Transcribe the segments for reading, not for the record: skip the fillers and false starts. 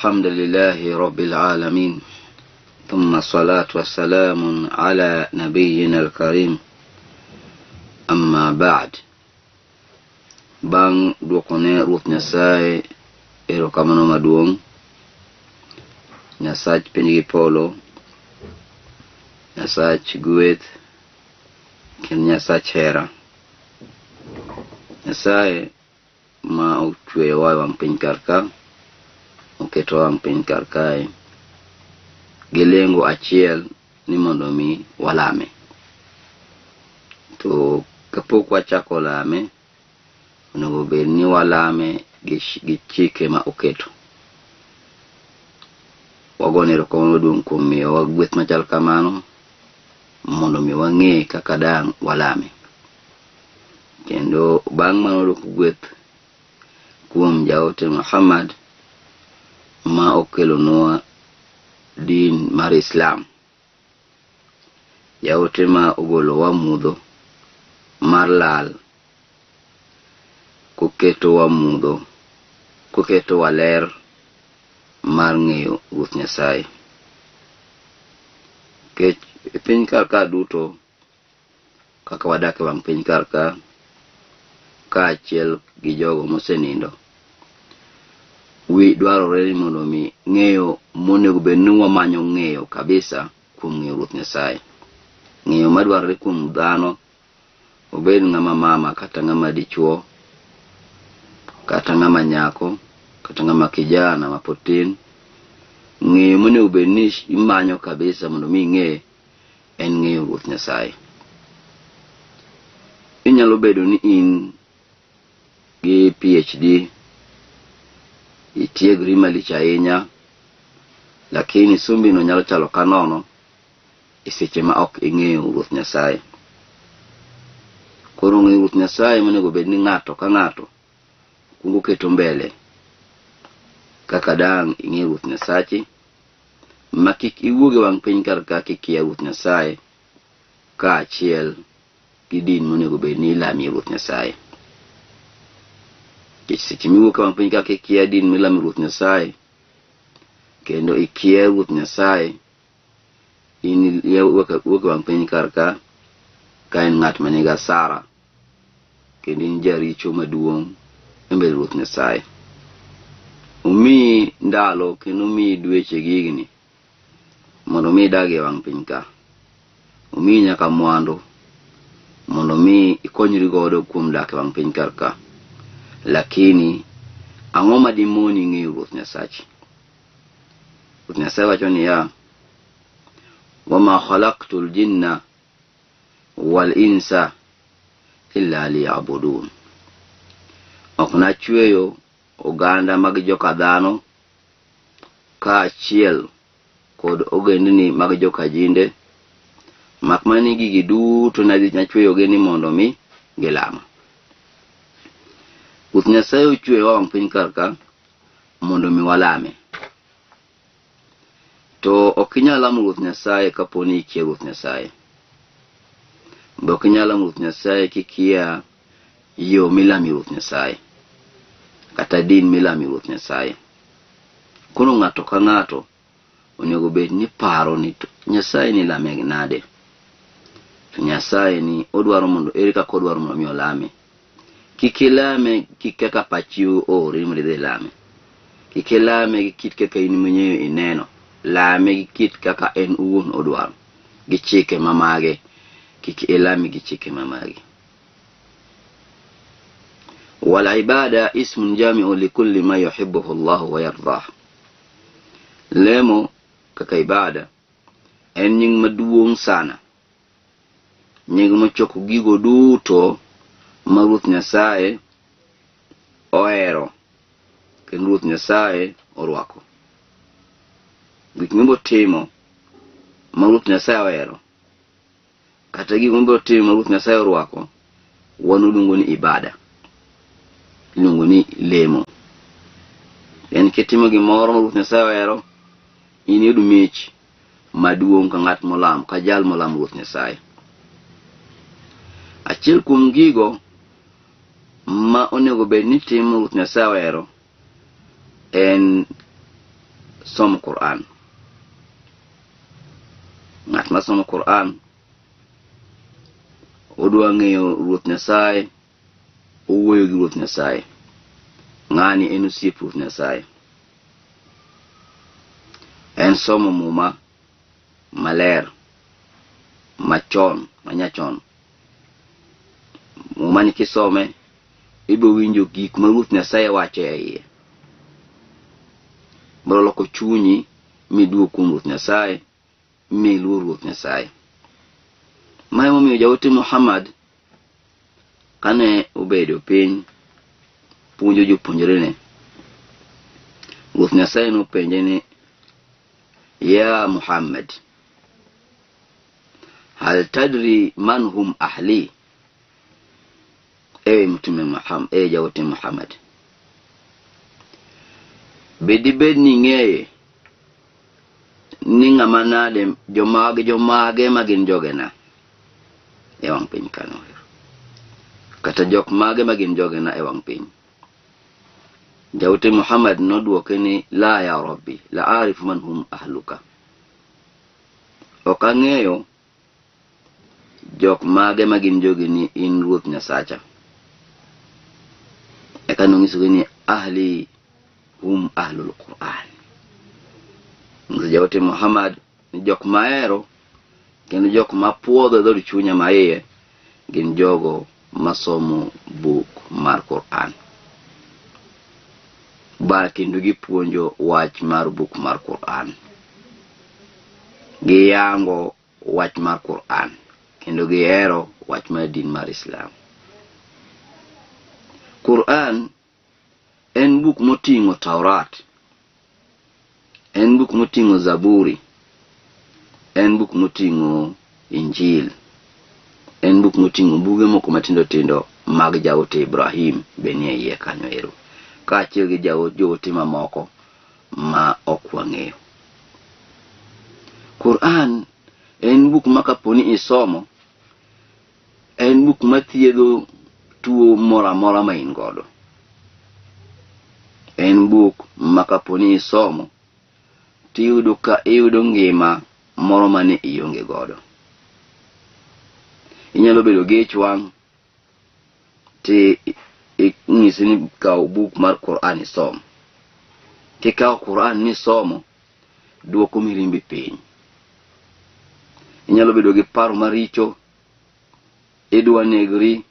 Alhamdulillahi rabbil alamin. Thumma salatu wassalamu ala nabiyyina alkarim. Amma ba'd. Bang' duokone Ruoth Nyasaye erokamano maduong', Nyasach piny gi polo, Nyasach gweth, kendo Nyasach hera. Nyasaye ma ochweyowa e wang' piny kar ka, oketowa e wang' piny kar kae gi lengo achiel ni mondo mi walame. To kapok wachako lame, onego bed ni walame gi chike ma oketo. Wagone erokamano maduong' kuom miyowa gweth machal kamano mondo mi wang'e kaka dang' walame. Kendo bang' mano dwoko gweth kuom jaote Muhammad ma okelonwa din mar Islam. Jaote ma ogolowa mudho mar lal koketowa mudho koketowa ler mar ng'eyo Ruoth Nyasaye. Nikech e piny kar ka duto kaka wadak e wang' piny kar ka kaachiel gi jogo mosenindo wi dwarore ni mondo mi ng'eyo monego bed ni wamanyo ng'eyo kabisa kuom ng'eyo Ruoth Nyasaye. Ng'eyo madwarore kuom dhano obed ng'ama mama kata ng'ama dichuo kata ng'ama nyako kata ng'ama kijana mapod tin ng'eyo monego bed ni imanyo kabisa mondo mi ing'e en ng'eyo Ruoth Nyasaye. Inyalo bedo ni in gi PhD, itiegri malich ahinya, lakini sombino nyalo chalo ka nono e seche ma ok ing'eyo Ruoth Nyasaye. Koro ng'eyo Ruoth Nyasaye monego bed ni ng'ato ka ng'ato kuongo keto mbele kaka dang' ing'e Ruoth Nyasachi ma kik iwuog e wang' piny kar ka kikia Ruoth Nyasaye kaachiel gi din monego bed ni ilamie Ruoth Nyasaye. Nikech seche miwuok e wang' piny ka kikia din milame Ruoth Nyasaye kendo ikia Ruoth Nyasaye in wuok e wang' piny kar ka ka en ng'at ma nigi asara kendo in jaricho maduong' e mbele Ruoth Nyasaye. Omiyi ndalo kendo omiyi dweche gi higni mondo mi idag e wang' piny ka. Omiyi nyaka mwandu mondo mi ikonyri godo kuom dak e wang' piny kar ka. Lakini ang'o ma dimoni ng'eyo Ruoth Nyasachi? Ruoth Nyasaye wacho niya, wama khalaqtu ljinna wal insa illa liyabudun. Ok nachweyo oganda mag joka dhano kaachiel kod ogendni mag joka jinde mak mana ni gigi duto nachweyogi ni mondo mi gilama. Ruoth Nyasaye ochweyowa wang' piny kar ka mondo mi walame. To ok inyal lamo Ruoth Nyasaye kapo ni ikia Ruoth Nyasaye. Be ok inyal lamo Ruoth Nyasaye kikia yo milami Ruoth Nyasaye kata din milami Ruoth Nyasaye. Koro ng'ato ka ng'ato onego bed ni paro ni to Nyasaye ni lame nade? To Nyasaye ni odwaro mondo ere kaka odwaro mondo mi olame. Kik ilame gi kaka pachi oori mondo idhi ilame. Kik ilame gi kit kaka in mwenyewe ineno. Lame gi kit kaka en owuon odwaro. Gi chike ma mage. Kik ilame gi chike ma magi. Wal ibada ismun jami'un likulli ma yuhibbuhu Allah wa yardah. Lemo kaka ibada en nying maduong' sana. Nying mochoko gigo duto ma Ruoth Nyasaye ohero kendo Ruoth Nyasaye orwako. Gik mibiro timo ma Ruoth Nyasaye ohero kata gik mibiro timo ma Ruoth Nyasaye orwako wan oluongo ni ibada. Iluongo ni lemo. En kitimo gimoro ma Ruoth Nyasaye ohero, in iyud mich maduong' ka ng'at molamo, ka jal molamo Ruoth Nyasaye. Achiel kuom gigo ma onego bed ni timo Ruoth Nyasaye ohero en Somo Quran. Ng'at ma somo Quran odwa ng'eyo Ruoth Nyasaye, owuoyo gi Ruoth Nyasaye. Ng'ani en osiep Ruoth Nyasaye. En somo Muma maler machon manyachon. Muma ni kisome ibiro winjo gik ma Ruoth Nyasaye wacho e iye. Biro loko chunyi miduog kuom Ruoth Nyasaye mi iluor Ruoth Nyasaye. Ma emomiyo jaote Muhammad kane obedo piny puonjo jopuonjrene, Ruoth Nyasaye nopenje ni ya Muhammad, hal tadri man hum ahli? Ewe Mtume Muhammad, ewe jaote Muhammad, be dibed ni ing'eye ni ng'ama nade jomage jomage ma gin jogena e wang' piny kano kata jok mage ma gin jogena e wang' piny? Jaote Muhammad nodwoke ni la ya Rabbi la arifu man hum ahluka, ok ang'eyo jok mage ma gin jogeni in Ruoth Nyasacha. Eka nonyisogi ni ahli hum ahlul Quran. Nyiso jaote Muhammad ni jok mahero kendo jok mapuodho e dhood chunya maiye gin jogo masomo buk mar Quran. Ba kendo gipuonjo wach mar buk mar Quran. Giyango wach mar Quran kendo gihero wach mar din mar Islam. Quran en buk moting'o Taurat, en buk moting'o Zaburi, en buk moting'o Injil, en buk moting'o buge moko matindo tindo mag jaote Ibrahim be nie iye kanyo ero, kaachiel gi joote mamoko ma ok wang'eyo. Quran en buk ma kapo ni isomo, en buk mathiedho tuo moro amora ma in godo. En buk ma kapo ni isomo, tiyudo ka iyudo ngima moro mane ionge godo. Inyalo bedo gi ich wang' ti inyisi ni kaw buk mar Quran isom. Kikawo Quran misomo, duoko mirimbi piny. Inyalo bedo gi paro maricho, idwa negri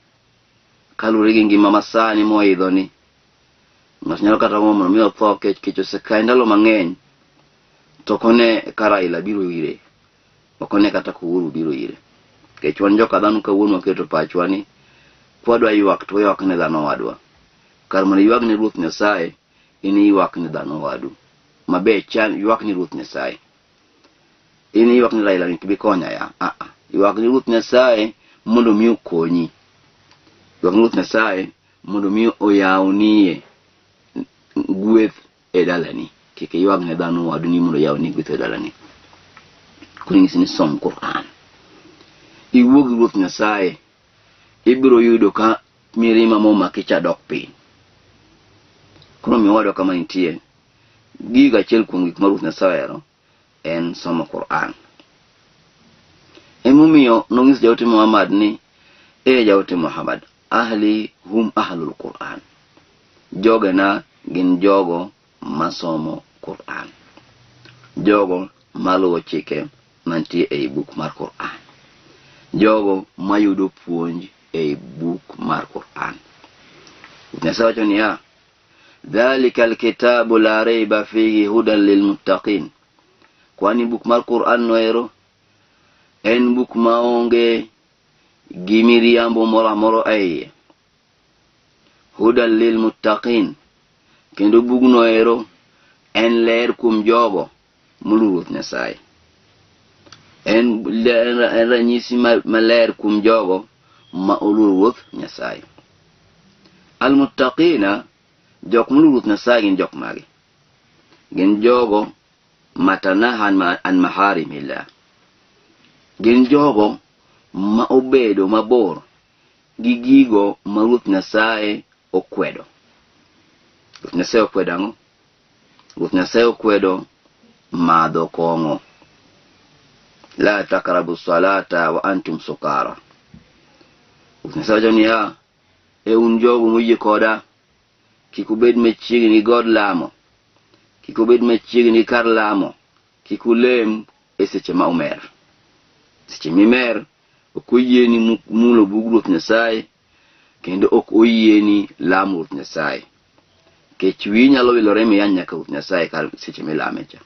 kaluwore gi ngima masani moidho ni. Ng'ato nyalo kata gombo mondo mi otho kech kech osekaye ndalo mang'eny to ok one ka Raila biro ire, ok one kata ka Uhuru biro ire. Nikech wan joka dhano kawuono waketo pachwa ni kwadwa ywak to waywak ne dhano wadwa. Kar mondo iywag ne Ruoth Nyasaye, in iywak ne dhano wadu. Maber chan ywak ne Ruoth Nyasaye. In iywak ni Raila ni kibi konya ya. Ah ah. Ywak ne Ruoth Nyasaye mondo mi okonyi. Ywak ne Ruoth Nyasaye mondo mi oyawnie gweth e dalani. Kik iywag ne dhano wadu ni mondo oyawni gweth e dalani. Koro inyisi ni som Quran. Iwuo gi Ruoth Nyasaye, ibiro yudo ka mirima momaki cha dok piny. Koro mi owadwa kama nitie, gigo achiel kuom gik ma Ruoth Nyasaye ohero en somo Quran. Emomiyo nonyis jaote Muhammad ni, e jaote Muhammad, ahli hum ahlul Quran. Jogena gin jogo masomo Quran. Jogo maluwo chike mantie ei buk mar Quran. Jogo mayudo puonj ei buk mar Quran. Nyasaye wacho niya, dhalika alkitabu la raiba fihi hudan lilmuttaqin. Kwani buk mar Quran noero en buk maonge gi miriambo moro amora e iye. Hudan lilmuttaqin, kendo bugno ero en ler kuom jogo moluoro Ruoth Nyasaye. En ranyisi maler kuom jogo ma oluoro Ruoth Nyasaye. Almuttaqina, jok moluoro Ruoth Nyasaye gin jok mage? Gin jogo matanaha an maharimillah. Gin jogo ma obedo mabor gi gigo ma Ruoth Nyasaye okwedo. Ruoth Nyasaye okwedo ang'o? Ruoth Nyasaye okwedo madho kong'o. La takrabu salata wa antum sukara. Ruoth Nyasaye wacho niya, e un jogo moyie koda, kik ubed machiegni gi god lamo, kik ubed machiegni gi kar lamo, kik ulem e seche ma umer. Seche mimer, ok oyieni mulo bug Ruoth Nyasaye, kendo ok oyieni lamo Ruoth Nyasaye. Nikech wiyi nyalo wilore miyany nyaka Ruoth Nyasaye kar seche milame cha.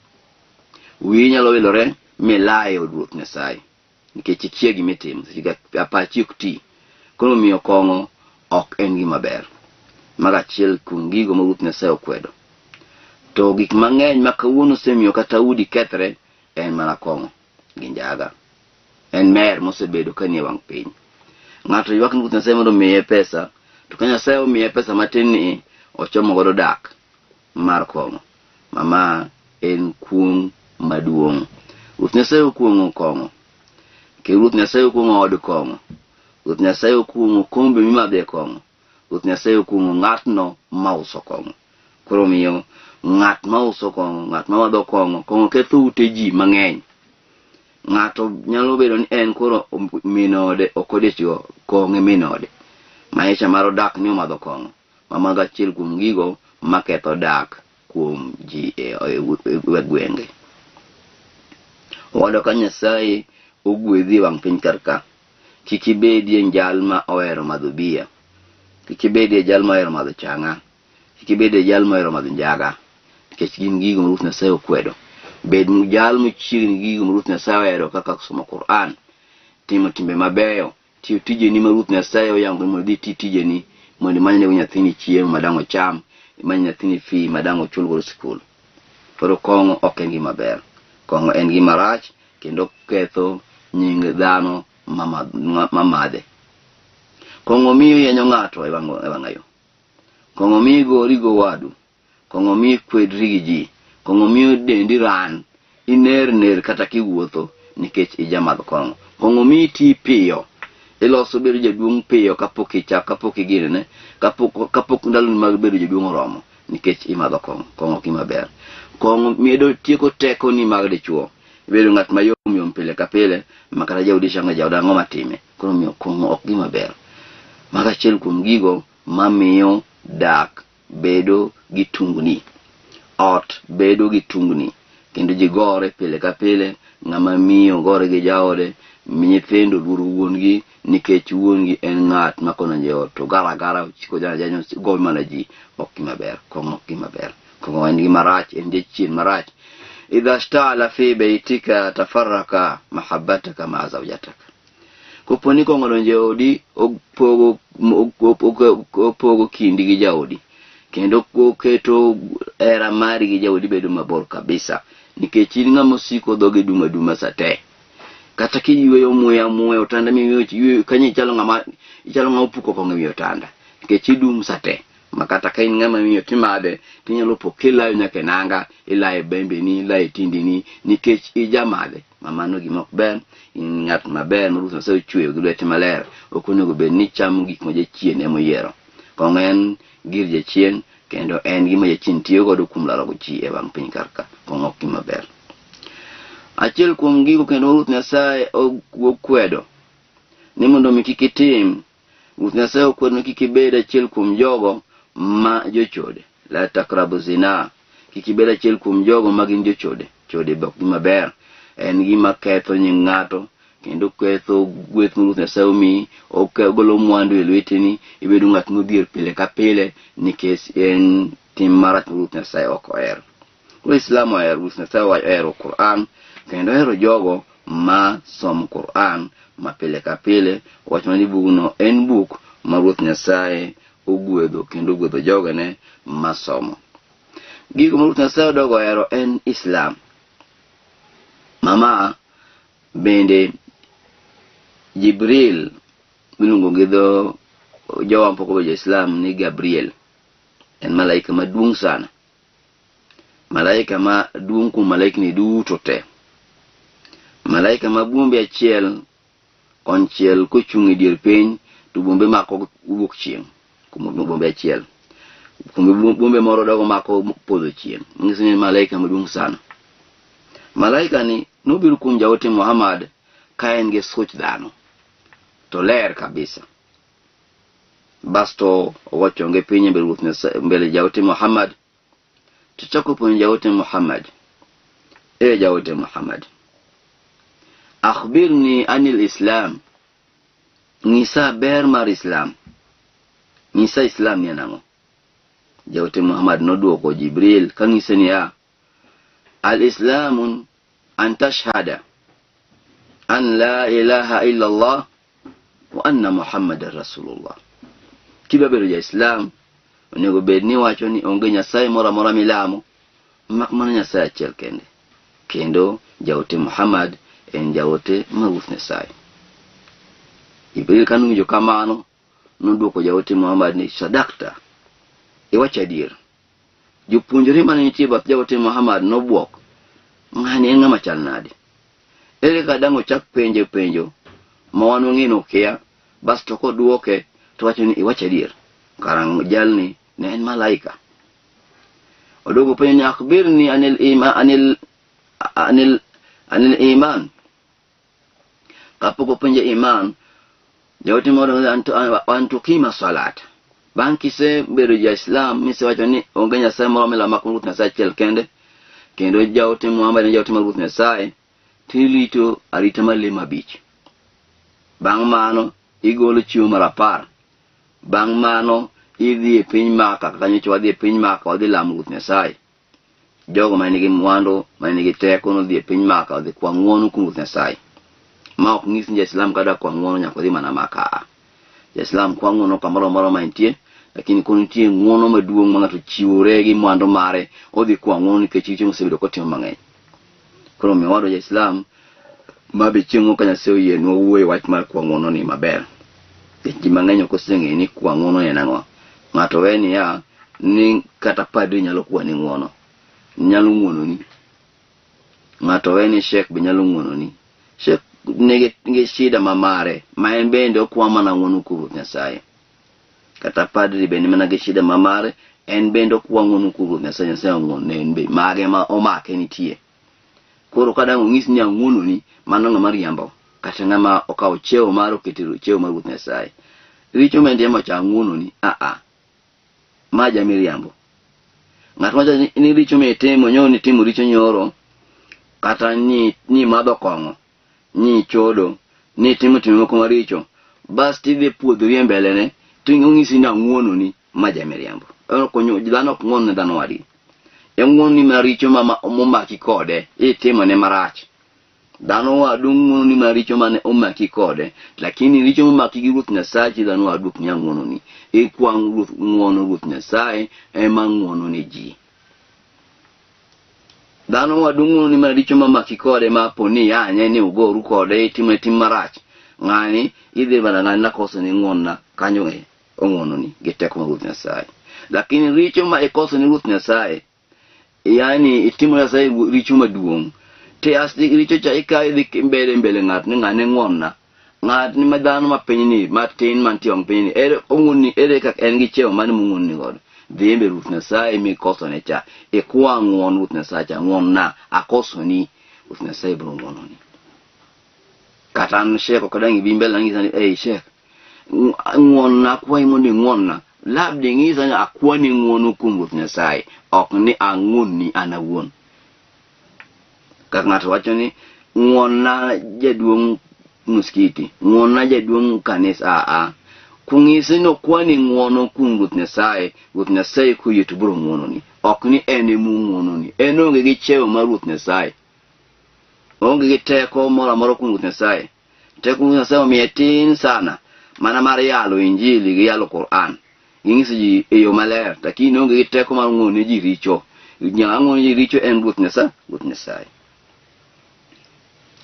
Wiyi nyalo wilore milaye od Ruoth Nyasaye. Nikech ikia gima itimo, seche ga pachi ok ti. Koro omiyo kong'o ok en gima ber. Mago achiel kuom gigo ma Ruoth Nyasaye okwedo. To gik mang'eny ma kawuono osemiyo kata udi kethre en mana kong'o gi njaga. En mer mosebedo ka nie wang' piny. Ng'ato ywak ni Ruoth Nyasaye mondo omiye pesa, to ka Nyasaye omiye pesa matin ni, ochomo godo dak mar kong'o. Ma ma en kuong' maduong'. Ruoth Nyasaye okuong'o kong'o. Kendo Ruoth Nyasaye okuong'o od kong'o. Ruoth Nyasaye okuong'o kombe mimadhe kong'o. Ruoth Nyasaye okuong'o ng'atno mauso kong'o. Koro omiyo ng'at mauso kong'o, ng'at mamadho kong'o, kong'o ketho ute ji mang'eny. Ng'ato nyalo bedo ni en koro min ode ok odichgo, kong'o e min ode. Maisha mar odak ni omadho kong'o. Ma mago achiel kuom gigo maketho dak kuom ji e gwenge. Owadwa ka Nyasaye ogwedhi e wang' piny kar ka, kik ibedie jal ma ohero madho bia, kik ibedie jal ma ohero madho chang'a, kik ibedie jal ma ohero madho njaga, nikech gin gigo ma Ruoth Nyasaye okwedo. Bed jal machiegni gi gigo ma Ruoth Nyasaye ohero kaka somo Quran, timo timbe mabeyo, tiyo tijeni ma Ruoth Nyasaye oyango ni mondo idhi iti tijeni, mondo imany nego nyathini chiemo ma dang' ocham, imany nyathini fee ma dang' ochul godo sikul. Koro kong'o ok en gima ber. Kong'o en gima rach kendo ketho nying dhano mamadhe. Kong'o miyo iyenyo ng'ato e wang'ayo. Kong'o miyo igori go wadu. Kong'o miyo ikwedri gi ji. Kong'o miyo dendi ran. Iner ner kata kiwuotho nikech ijamadh kong'o. Kong'o miyo iti piyo. Iloso bedo jaduong' piyo kapok ichak, kapok iginene, kapok, kapok ndaloni mag bedo jaduong' oromo nikech imadho kong'o. Kong'o ok gima ber. Kong'o medo tieko tekoni mag dichuo. Ibedo ng'at mayom yom pile ka pile ma kata jaodi chango jaoda ang'o matime. Koro omiyo kong'o ok gima ber. Mago achiel kuom gigo mamiyo dak bedo gi tungni. Ot bedo gi tungni kendo ji gore pile ka pile, ng'ama miyo gore gi jaode, nyithindo luoro wuon-gi nikech wuon-gi en ng'at ma kodonjo e ot to gara gara chiko jana go mana ji, ok gima ber, kong'o ok gima ber. Kong'o en gima rach, en jachien marach. Idha shta'ala fi baitika tafarraka mahabbataka ma'a zawjataka. Kopo ni kong'o odonjo e odi, opogo kindi gi jaodi. Kendo oketo hera mari gi jaodi bedo mabor kabisa. Nikech in ng'ama osiko dhoge dum aduma sa te. Kata kiyweyo muya muya otanda miyweyo yweyo kanyo ichalo ng'ama ichalo ng'ama opuko kong'o e wi otanda. Nikech idum sa te. Ma kata ka in ng'ama miyo timadhe, tinyalo po kilayo nyaka e nanga, ilayo e bembeni, ilayo e tiendeni, nikech ijamadhe. Ma mano gima ok ber. In ng'at maber ma Ruoth Nyasaye ochweyo gi lwete maler. Ok onego bed ni ichamo gik ma jachien ema oyiero. Kong'o en gir jachien kendo en gima jachien tiyo godo kuom laro go ji e wang' piny kar ka. Kong'o ok gima ber. Achiel kuom gigo kendo ma Ruoth Nyasaye okwedo ni mondo mi kik itim, Ruoth Nyasaye okwedo ni kik ibed achiel kuom jogo ma jochode. La takrabu zina. Kik ibed achiel kuom jogo ma gin jochode. Chode be ok gima ber. En gima ketho nying ng'ato kendo ketho gweth ma Ruoth Nyasaye omiyi, ogolo mwandu e lweteni, ibedo ng'at modhier pile ka pile nikech en tim marach ma Ruoth Nyasaye ok ohero. Koro Islam ohero, Ruoth Nyasaye ohero Quran kendo ohero jogo ma somo Quran ma pile ka pile. Owacho mana ni bugno en buk ma Ruoth Nyasaye ogwedho kendo ogwedho jogene ma somo. Gigo ma Ruoth Nyasaye odogo ohero en Islam. Mama bende Jibril miluongo gi dho jowa mapok obedo jo-Islam ni Gabriel. En malaika maduong' sana. Malaika maduong' kuom malaikni duto te. Malaika ma buombe achiel konchiel kochung' e dier piny to buombe mako wuok chieng' kuom buombe achiel. Kuom buombe moro dogo mako podho chieng'. Manyiso ni en malaika maduong' sana. Malaika ni nobiro kuom jaote Muhammad ka en gi such dhano to ler kabisa. Basto ogo chonge piny e mbele Ruoth Nyasaye, mbele jaote Muhammad, to chako puonjo jaote Muhammad. E jaote Muhammad, akhbirni anil Islam, ng'isa ber mar Islam, ng'isa Islam ni en ang'o? Jaote Muhammad nodwoko Jibril kang'ise niya, al-islamu an tashhada an la ilaha illa Allah wa anna Muhammadan Rasulullah. Kidwa bedo ja-Islam, onego bed ni iwacho ni onge Nyasaye moro amora milamo mak mana Nyasaye achiel kende, kendo jaote Muhammad en jaote mar Ruoth Nyasaye. Jibril kanowinjo kamano, nodwoko jaote Muhammad ni sadakta, iwacho adier. Jopuonjre mane nitie bath jaote Muhammad nobwok, ng'ani en ng'ama chal nade? Ere kaka dang' ochak penje penjo ma wan wang'e ni okia, bas to kodwoke to wacho ni iwacho adier? Kara jalni ne en malaika. Oduogo penjo ni akhbirni anil ima, anil, anil, anil iman. Kapok openje iman, jaote moro an tukima salat. Bang' kisebedo ja-Islam misewacho ni onge Nyasaye moro milamo mak Ruoth Nyasaye achiel kende, kendo jaote Muhammad en jaote mar Ruoth Nyasaye, tirito arita mar lemo abich. Bang' mano igolo chiemo mar 10. Bang' mano idhi e piny Maka, kaka nyocha wadhi e piny Maka wadhi lamo Ruoth Nyasaye. Jogo mane nigi mwandu, mane nigi teko nodhi e piny Maka odhi kwa ng'uono kuom Ruoth Nyasaye. Ma ok nyis ni ja-Islam kada kwa ng'uono nyaka odhi mana Maka. Ja-Islam kwa ng'uono kamoro amora ma entie, lakini kono nitie ng'uono maduong' ma ng'ato chiwore gi mwandu mare, odhi kwa ng'uono nikech richo mosebedo kotimo mang'eny. Koro omiyo wadwa ja-Islam ma be chieng' moro ka Nyasaye oyienwa wuoyo wach mar kwa ng'uono ni maber. Nikech ji mang'eny ok oseng'eyo ni kwa ng'uono en ang'o. Ng'ato we niya ni kata padri nyalo kwani ng'uono, nyalo ng'uononi. Ng'ato we ni shek be nyalo ng'uononi. Shek nigi, nigi shida ma mare, ma en bende okwa mana ng'uono kuom Ruoth Nyasaye. Kata padri be ni mana gi shida ma mare, en bende okwa ng'uono kuom Ruoth Nyasaye, Nyasaye ong'uonne en be, mage ma omake nitie. Koro ka dang' onyis ni ang'uononi, mano ng'ama riambo, kata ng'ama okawo cheo mare oketo e cheo mar Ruoth Nyasaye. Richo ma indimo cha ang'uononi, a a. Ma jamiriambo. Ng'at ma wacho ni richo mitimo, nyoro nitimo richo nyoro, kata ni ni madho kong'o, ni chodo, ni timo timbe moko maricho, bas tidhi puodhori e mbelene, to onyisi ni ang'uononi, ma jamiriambo. Dhano ok ng'uon ne dhano wadgi. Eng'uononi maricho ma momaki kode, itimone marach. Dhano wadu ng'uononi maricho mane omaki kode, lakini richo momaki gi Ruoth Nyasaye dhano wadu ok nyal ng'uononi. Ikwa Ruoth ng'uono Ruoth Nyasaye ema ng'uono ne ji. Dhano wadu ng'uononi maricho mamaki kode ma po ni yanye ni ugoru kode itimo tim marach. Ng'ani idhi mana ng'ani nakoso ni ng'uonna kanyo e ong'uononi gi teko mar Ruoth Nyasaye. Lakini richo ma ikoso ni Ruoth Nyasaye, yani itimo Nyasaye richo maduong', te as richo cha ikawo idhi mbele mbele ng'at ni ng'ane ng'uonna. Ng'at ni ma dhano ma piny ni matin mantie ong piny ni ere ong'uonni ere kaka en gi cheo mane mong'uonni godo. Dhi mbele Ruoth Nyasaye mikosone cha, ikwa ng'uon Ruoth Nyasaye cha, ng'uonna akosoni, Ruoth Nyasaye biro ng'uononi. Kata an shek ok dang' ibi mbele ang'isa ni ei shek, ng'uonna akwayi mondo ing'uonna. Labda ing'isa ni akwani ng'uono kuom Ruoth Nyasaye, ok ni ang'uonni an awuon. Kaka ng'ato wacho ni ng'uonna jaduong' muskiti, ng'uonna jaduong' kanisa, a a. Kung'ise ni okwani ng'uono kuom Ruoth Nyasaye, Ruoth Nyasaye koyie to biro ng'uononi. Ok ni en ema ong'uononi. En onge gi cheo mar Ruoth Nyasaye. Onge gi teko moro amora kuom Ruoth Nyasaye. Teko Ruoth Nyasaye omiye tin sana, mana mar yalo Injili gi yalo Quran. Ging'iso ji e yo maler, lakini onge gi teko mar ng'uono ne ji richo. Ng'ama ng'uono ji richo en Ruoth Nyasaye, Ruoth Nyasaye.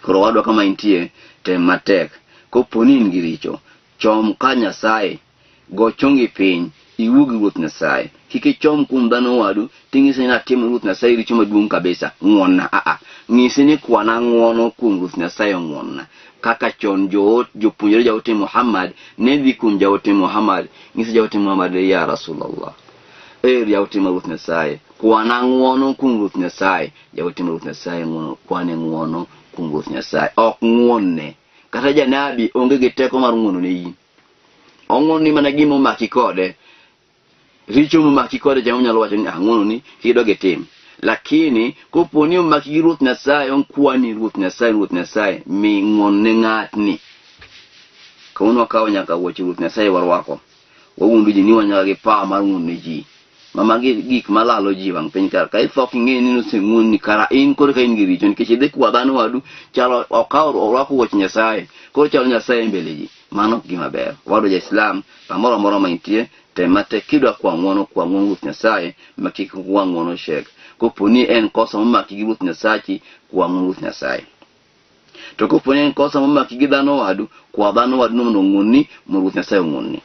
Koro wadwa kama intie, tem matek. Kopo ni in gi richo, chom ka Nyasaye, go chongi piny, iwuo gi Ruoth Nyasaye. Kik ichom kuom dhano wadu, ting'ise ni atimo Ruoth Nyasaye richo maduong' kabisa, ng'uonna. A a. Ng'ise ni kwana ng'uono kuom Ruoth Nyasaye ong'uonna. Kaka chon jopuonjre jaote Muhammad ne dhi kuom jaote Muhammad, ng'ise jaote Muhammad ya Rasulallah. Er jaote mar Ruoth Nyasaye, kwana ng'wono kuom Ruoth Nyasaye. Jaote mar Ruoth Nyasaye ng'wono, kwane ng'wono kuom Ruoth Nyasaye. Ok ng'wonne. Kata janabi onge gi teko mar ng'wono ne in. Ong'wononi mana gima omaki kode. Richo momaki kode cha onyalo wacho ni ang'wononi kik idog itim. Lakini kopo ni omaki gi Ruoth Nyasaye, onkwani Ruoth Nyasaye, Ruoth Nyasaye, mi ng'won ne ng'atni. Kawuono wakawo nyaka wuoche Ruoth Nyasaye warwako. Wawuondo ji ni wan nyaka gi power mar ng'wono ne ji. Ma magi gik malalo ji e wang' piny kar ka itho ok ing'e ni noseng'wonni kara in koro ka in gi richo nikech idhi kwa dhano wadu chalo okawo orwako wuoch Nyasaye koro chalo Nyasaye e mbele ji. Mano ok gima ber. Owadwa ja Islam kamoro amora ma intie tem matek kidwa kwa ng'wono kwa ng'wono Ruoth Nyasaye ma kik kwa ng'wono shek. Kopo ni en kosa momaki gi Ruoth Nyasachi kwa ng'wono Ruoth Nyasaye. To kopo ni en kosa momaki gi dhano wadu, kwa dhano wadu no mondo ong'wonni, mondo Ruoth Nyasaye ong'wonni.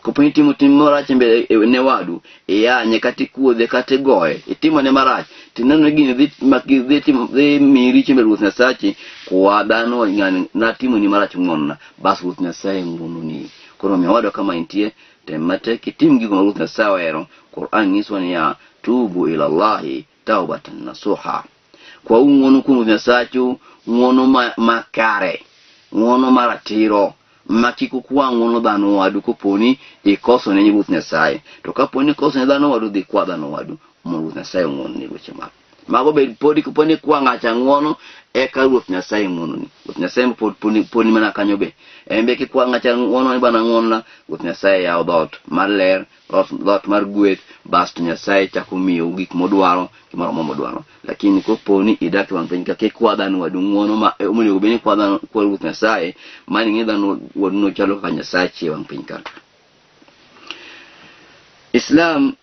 Kopo ni itimo tim marach e mbele ne wadu, iyanye kata ikuodhe kata igoye, itimone marach, tineno ni gini dhi maki dhi timo dhi miyi richo e mbele Ruoth Nyasachi, kwa dhano ng'ani natimoni marach ng'wonna, bas Ruoth Nyasaye ng'wononi. Koro omiyo owadwa kama intie, tem matek itim gigo ma Ruoth Nyasaye ohero. Quran nyisowa niya, tubu ila Allahi taubatan nasuha. Kwau ng'wono kuom Ruoth Nyasachu, ng'wono ma, makare, ng'wono maratiro, ma kik ukwa ng'wono dhano wadu koponi ikoso ne Ruoth Nyasaye. To kaponi ikoso ne dhano wadu, dhi kwa dhano wadu mondo Ruoth Nyasaye ong'wonni weche mag. Mago bed podi koponi ikwa ng'acha ng'wono, eka Ruoth Nyasaye ng'wononi. Ruoth Nyasaye pod poni, poni mana kanyo be. En be kikwa ng'acha ng'wono ni bana ng'wonna, Ruoth Nyasaye yawo dhoot mar ler, dhoot mar gweth, basto Nyasaye chako miyou gik modwaro, gimoro amora modwaro. Lakini kopo ni idak e wang' piny ka kikwa dhano wadu ng'wono ma onego bed ni ikwa dhano kwa Ruoth Nyasaye, mano ing'e dhano wadu no chalo kaka Nyasachi e wang' piny ka. Islam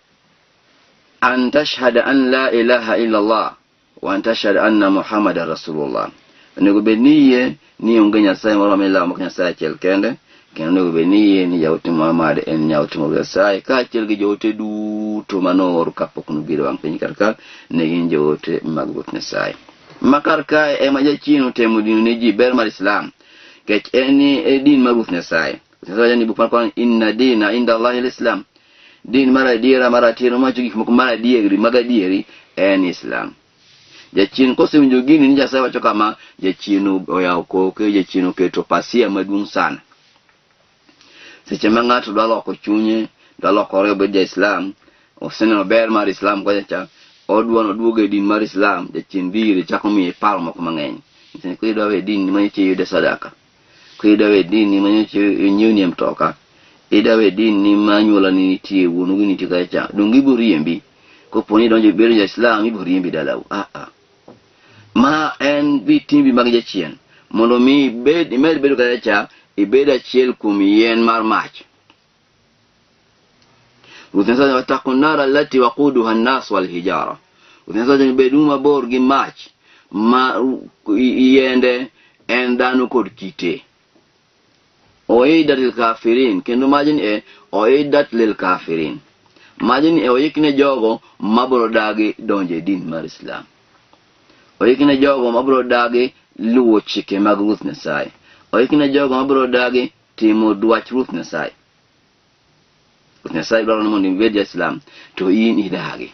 an tashhada an la ilaha illa Allah wa an tashhada anna Muhammadan Rasulullah. Onego bed ni iyie ni onge Nyasaye moro milamo mak Nyasaye achiel kende, kendo onego bed ni iyie ni jaote Muhammad en jaote mar Nyasaye kaachiel gi joote duto manoor kapok nobiro e wang' piny kar ka ne gin joote mag Ruoth Nyasaye. Ma kar kae ema jachien otemo dino ne ji ber mar Islam, nikech en e din mar Ruoth Nyasaye. Ruoth Nyasaye wacho ni buk mar Quran, inna dina inda Allahi al-Islam. Din mar adiera mar ratiro mawacho gik moko mar adieri mag adieri en Islam. Jachien kosewinjo gini ni Nyasaye wacho kama, jachien oyawo koke, jachien oketo pasia maduong' sana. Seche ma ng'ato dwa loko chunye, dwa lokore obed ja Islam, oseneno ber mar Islam kocha cha, odwa noduog e din mar Islam, jachien dhi ire chako miye paro moko mang'eny. Nyise ni kidwa we din ma nyocha iyude sadaka, kidwa we din ni ma nyocha inyiewnie mtoka, idwa we din ni ma anyuolani nitie, wuonu gi nitie kacha cha, donge ibo riembi? Kopo ni idonjo ibedo ja Islam, ibo riembi dalau. Ah, ah. Ma en vitimbi mag jachien mondo mi ibed imed bedo kacha cha, ibed achiel kuom yien mar mach. Ruoth Nyasaye wattaqu nar allati waquduha an-nas wal hijara. Ruoth Nyasaye ni bedu mabor gi mach ma yiende en dhano kod kite. Oiddat lil kafirin, kendo majni e oiddat lil kafirin. Majni e oik ne jogo mabiro dagi donjo e din mar Islam. Oik ne jogo mabiro dagi luwo chike mag Ruoth Nyasaye. Oik ne jogo mabiro dagi timo dwach Ruoth Nyasaye. Ruoth Nyasaye dwaro ni mondo ibed ja-Islam to in idagi.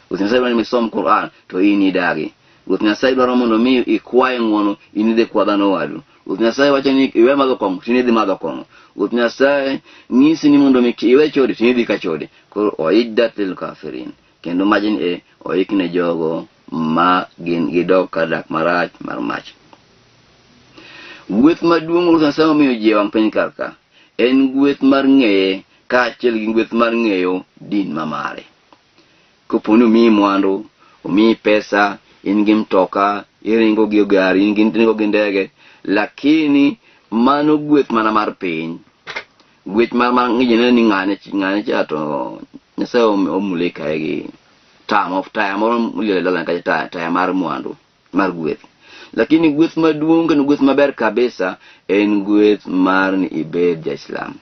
Ruoth Nyasaye dwaro ni isom Quran to in idagi. Ruoth Nyasaye dwaro mondo mi ikwaye ng'wono in idhi kwa dhano wadu. Ruoth Nyasaye wacho ni iwe madho kong'o to in idhi madho kong'o. Ruoth Nyasaye nyisi ni mondo mi iwe chode to in idhi ka chode. Koro oiddat lil kafirin. Kendo majni e oik ne jogo ma gin gidok kar dak marach mar mach. Gweth maduong' Ruoth Nyasaye omiyo ji e wang' piny kar ka en gweth mar ng'eye kaachiel gi gweth mar ng'eyo din ma mare. Kopo ni omiyi mwandu, omiyi pesa, in gi mtoka, iringo gi gari, in gi iringo gi ndege, lakini mano gweth mana mar piny. Gweth mar mar ji neno ni ng'ane ng'ane cha to Nyasaye omule kae gi taya moro moliel e dalane kacha taya, taya mar mwandu. mar gweth. Lakini gweth maduong' kendo gweth maber kabisa en gweth mar ni ibed ja-Islam.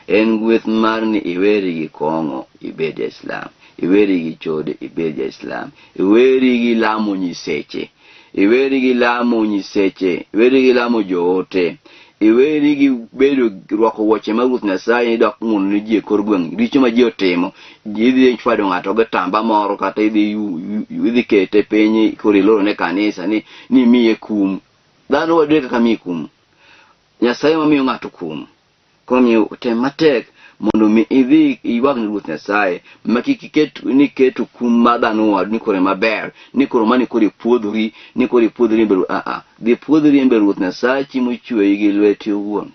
En gweth mar ni iweri gi kong'o ibed ja-Islam. Iweri gi chode ibed ja-Islam. Iweri gi lamo nyiseche. Iweri gi lamo nyiseche. Iweri gi lamo joote. Iweri gi bedo rwako wuoche mag Ruoth Nyasaye ni dok ng'uono ne ji e kor gweng'. Richo ma ji otimo, idhi chwado ng'ato gi tamba moro kata idhi idhi kete piny koro iloro ne kanisa ni ni imiye kum. Dhano wadwe kaka miyi kum. Nyasaye mamiyo ng'ato kum. Koro omiyo tem matek mondo mi idhi iywag ne Ruoth Nyasaye ma kik iket ni keto kum ma dhano wadu ni koro ema ber ni koro mani koro ipuodhori ni koro ipuodhori e mbele a a dhi puodhori e mbele Ruoth Nyasachi mochweyi gi lweti owuon.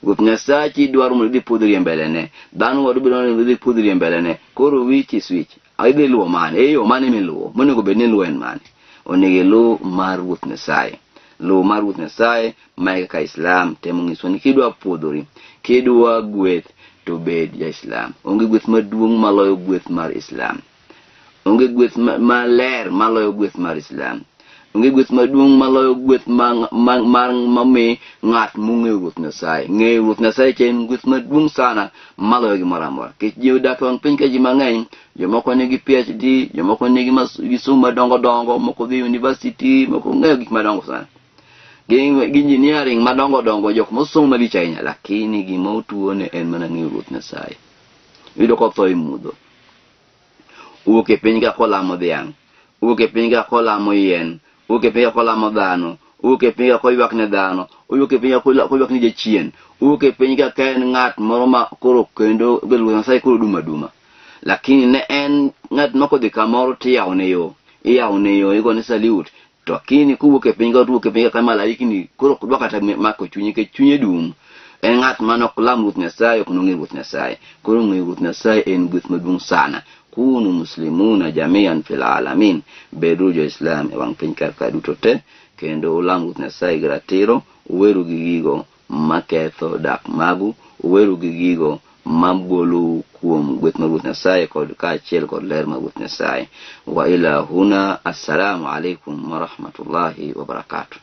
Ruoth Nyasachi dwaro mondo idhi puodhori e mbelene. Dhano wadu be dwaro ni idhi puodhori e mbelene. Koro which is which? Idhi luwo mane? E yo mane miluwo? Monego bed ni iluwo en mane? Onego iluw mar Ruoth Nyasaye. Luw mar Ruoth Nyasaye ma e kaka Islam temo nyisowa ni kidwa puodhori, kidwa gweth to bed ja Islam. Onge gweth maduong' maloyo gweth mar Islam. Onge gweth maler maloyo gweth mar Islam. Onge gweth maduong' maloyo gweth mami ng'at mong'eyo Ruoth Nyasaye. Ng'eyo Ruoth Nyasaye cha en gweth maduong' sana maloyo gimoro amora. Nikech ji odak e wang' piny ka ji mang'eny, jomoko nigi PhD, jomoko nigi gi somo madongo dongo, moko dhi university, moko ng'eyo gik madongo sana. Gi engineering madongo dongo, jok mosomo malich ahinya, lakini gima otuone en mana ng'eyo Ruoth Nyasaye. Iyudo kotho e mudho. Owuok e piny ka kolamo dhiang', owuok e piny ka kolamo yien, owuok e piny ka kolamo dhano, owuok e piny ka koywak ne dhano, owuok e piny ka koywak ne jachien, owuok e piny ka ka en ng'at moro ma koro kendo Ruoth Nyasaye koro dum aduma. Lakini ne en ng'at ma kodhi kamoro tiyawone yo, iyawone yo, igone salute. To lakini kowuok e piny ka to owuok e piny ka malaikni koro ok dwa kata mako chunye nikech chunye dum. En ng'at mane ok lam Ruoth Nyasaye, ok nong'eyo Ruoth Nyasaye. Koro ng'eyo Ruoth Nyasaye en gweth maduong' sana. Kunu muslimuna jamian fil alamin. Beduru jo-Islam e wang' piny kar ka duto te, kendo ulam Ruoth Nyasaye gi ratiro, uweru gi gigo maketho dak magu, uweru gi gigo magolou kuom gweth mar Ruoth Nyasaye kod kaachiel kod ler mar Ruoth Nyasaye. Wa ila huna, assalamu alaikum wa rahmatullahi wa barakatuh.